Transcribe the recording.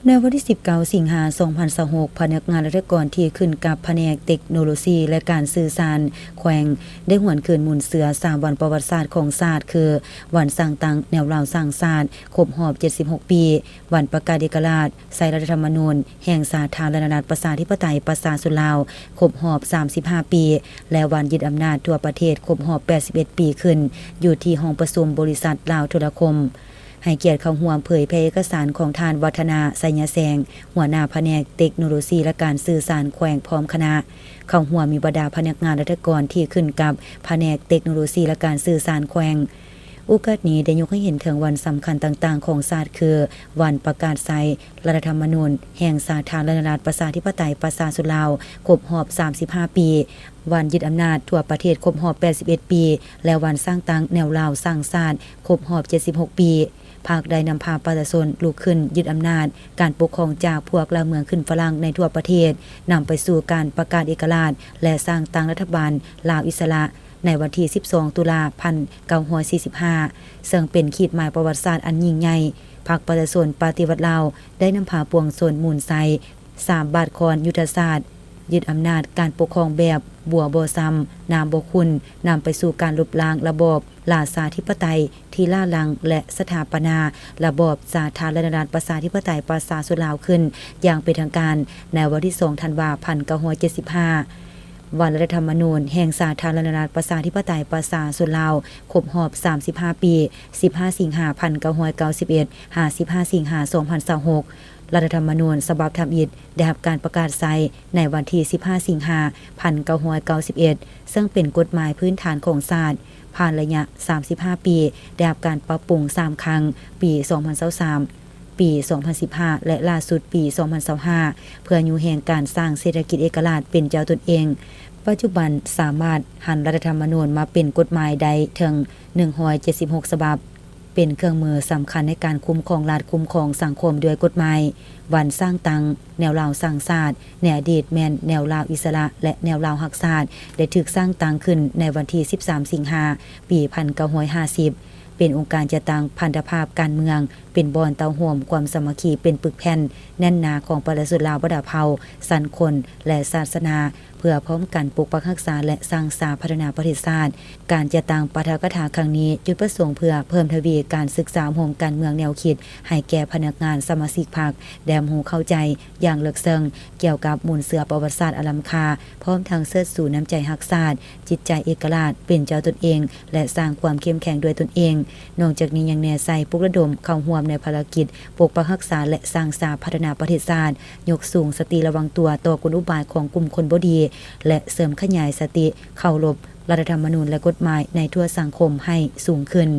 ໃນວັນທີສິບເກົ້າ ສິງຫາ ສອງພັນຊາວຫົກ, ພະນັກງານລັດຖະກອນທີ່ຂຶ້ນກັບພະແນກເຕັກໂນໂລຊີ ແລະ ການສື່ສານແຂວງ ໄດ້ຫວນຄືນມູນເຊື້ອສາມວັນປະຫວັດສາດຂອງຊາດ ຄື ວັນສ້າງຕັ້ງແນວລາວສ້າງຊາດ ຄົບຮອບເຈັດສິບຫົກປີ, ວັນປະກາດເອກະລາດ ໃຊ້ລັດຖະທຳມະນູນແຫ່ງສາທາລະນະລັດ ປະຊາທິປະໄຕ ປະຊາຊົນລາວ ຄົບຮອບສາມສິບຫ້າປີ ແລະ ວັນຍຶດອຳນາດທົ່ວປະເທດ ຄົບຮອບແປດສິບເອັດປີຂຶ້ນ ຢູ່ທີ່ຫ້ອງປະຊຸມບໍລິສັດລາວໂທລະຄົມ. ໃຫ້ກຽດເຂົ້າຮ່ວມເຜີຍແຜ່ເອກະສານຂອງທ່ານ ວັດທະນາ ໄຊຍະແສງ, ຫົວໜ້າພະແນກເຕັກໂນໂລຊີ ແລະ ການສື່ສານແຂວງ ພ້ອມຄະນະ. ເຂົ້າຮ່ວມມີບັນດາພະນັກງານລັດຖະກອນທີ່ຂຶ້ນກັບພະແນກເຕັກໂນໂລຊີ ແລະ ການສື່ສານແຂວງ. ໂອກາດນີ້ໄດ້ຍົກໃຫ້ເຫັນເຖິງວັນສຳຄັນຕ່າງໆຂອງຊາດ ຄື ວັນປະກາດໃຊ້ລັດຖະທຳມະນູນແຫ່ງສາທາລະນະລັດ ປະຊາທິປະໄຕ ປະຊາຊົນລາວ ຄົບຮອບສາມສິບຫ້າປີ, ວັນຍຶດອຳນາດທົ່ວປະເທດຄົບຮອບແປດສິບເອັດປີ ແລະ ວັນສ້າງຕັ້ງແນວລາວສ້າງຊາດ ຄົບຮອບເຈັດສິບຫົກປີ. ພັກໄດ້ນຳພາປະຊາຊົນລຸກຂຶ້ນຍຶດອຳນາດການປົກຄອງຈາກພວກລາວເມືອງຂຶ້ນຝຣັ່ງໃນທົ່ວປະເທດ, ນຳໄປສູ່ການປະກາດເອກະລາດ ແລະ ສ້າງຕັ້ງລັດຖະບານລາວອິດສະຫຼະ ໃນວັນທີສິບສອງ ຕຸລາ ພັນເກົ້າຮ້ອຍສີ່ສິບຫ້າ ເຊິ່ງເປັນຂີດໝາຍປະຫວັດສາດອັນຍິ່ງໃຫຍ່. ພັກປະຊາຊົນປະຕິວັດລາວ ໄດ້ນຳພາປວງຊົນໝູນໃສ່ສາມບາດຄອນຍຸດທະສາດ, ຍຶດອຳນາດການປົກຄອງແບບບົວບໍ່ຊຳ, ນ້ຳບໍ່ຂຸ້ນ, ນຳໄປສູ່ການລົບລ້າງລະບອບລາຊາທິປະໄຕທີ່ລ້າຫຼັງ ແລະ ສະຖາປະນາລະບອບສາທາລະນະລັດ ປະຊາທິປະໄຕ ປະຊາຊົນລາວຂຶ້ນຢ່າງເປັນທາງການ ໃນວັນທີສອງ ທັນວາ ພັນເກົ້າຮ້ອຍເຈັດສິບຫ້າ. ວັນລັດຖະທຳມະນູນແຫ່ງສາທາລະນະລັດ ປະຊາທິປະໄຕ ປະຊາຊົນລາວ ຄົບຮອບສາມສິບຫ້າປີ, ສິບຫ້າ ສິງຫາ ພັນເກົ້າຮ້ອຍເກົ້າສິບເອັດ ຫາ ສິບຫ້າ ສິງຫາ ສອງພັນຊາວຫົກ. ລັດຖະທຳມະນູນສະບັບທຳອິດໄດ້ຮັບການປະກາດໃຊ້ໃນວັນທີສິບຫ້າ ສິງຫາ ພັນເກົ້າຮ້ອຍເກົ້າສິບເອັດ ເຊິ່ງເປັນກົດໝາຍພື້ນຖານຂອງຊາດ, ຜ່ານໄລຍະສາມສິບຫ້າປີ ໄດ້ຮັບການປັບປຸງສາມຄັ້ງ, ປີສອງພັນຊາວສາມ, ປີສອງພັນສິບຫ້າ ແລະ ລ່າສຸດປີສອງພັນຊາວຫ້າ ເພື່ອຍູ້ແຮງການສ້າງເສດຖະກິດເອກະລາດເປັນເຈົ້າຕົນເອງ. ປັດຈຸບັນສາມາດຫັນລັດຖະທຳມະນູນມາເປັນກົດໝາຍໄດ້ເຖິງໜຶ່ງຮ້ອຍເຈັດສິບຫົກສະບັບ, ເປັນເຄື່ອງມືສຳຄັນໃນການຄຸ້ມຄອງລັດ, ຄຸ້ມຄອງສັງຄົມດ້ວຍກົດໝາຍ. ວັນສ້າງຕັ້ງແນວລາວສ້າງຊາດ ໃນອະດີດແມ່ນແນວລາວອິດສະຫຼະ ແລະ ແນວລາວຮັກຊາດ ໄດ້ຖືກສ້າງຕັ້ງຂຶ້ນໃນວັນທີສິບສາມ ສິງຫາ ປີພັນເກົ້າຮ້ອຍຫ້າສິບ ເປັນອົງການຈັດຕັ້ງພັນທະພາບການເມືອງ, ເປັນບ່ອນເຕົ້າໂຮມຄວາມສາມັກຄີເປັນປຶກແຜ່ນແໜ້ນໜາຂອງປະຊາຊົນລາວບັນດາເຜົ່າ, ຊັ້ນຄົນ ແລະ ສາສະໜາ, ເພື່ອພ້ອມກັນປົກປັກຮັກສາ ແລະ ສ້າງສາພັດທະນາປະເທດຊາດ. ການຈັດຕັ້ງປາຖະກະຖາຄັ້ງນີ້ ຈຸດປະສົງເພື່ອເພີ່ມທະວີການສຶກສາອົບຮົມການເມືອງແນວຄິດໃຫ້ແກ່ພະນັກງານສະມາຊິກພັກ ໄດ້ຮັບຮູ້ເຂົ້າໃຈຢ່າງເລິກເຊິ່ງກ່ຽວກັບມູນເຊື້ອປະຫວັດສາດອັນລ້ຳຄ່າ, ພ້ອມທັງເຊີດຊູນ້ຳໃຈຮັກຊາດ, ຈິດໃຈເອກະລາດ, ເປັນເຈົ້າຕົນເອງ ແລະ ສ້າງຄວາມເຂັ້ມແຂງດ້ວຍຕົນເອງ. ນອກຈາກນີ້ຍັງແນໃສ່ປຸກລະດົມເຂົ້າຮ່ວມໃນພາລະກິດປົກປັກຮັກສາ ແລະ ສ້າງສາພັດທະນາປະເທດຊາດ, ຍົກສູງສະຕິລະວັງຕົວຕໍ່ກົນອຸບາຍຂອງກຸ່ມຄົນບໍ່ດີ ແລະ ເສີມຂະຫຍາຍສະຕິເຄົາລົບລັດຖະທຳມະນູນ ແລະ ກົດໝາຍໃນທົ່ວສັງຄົມໃຫ້ສູງຂຶ້ນ.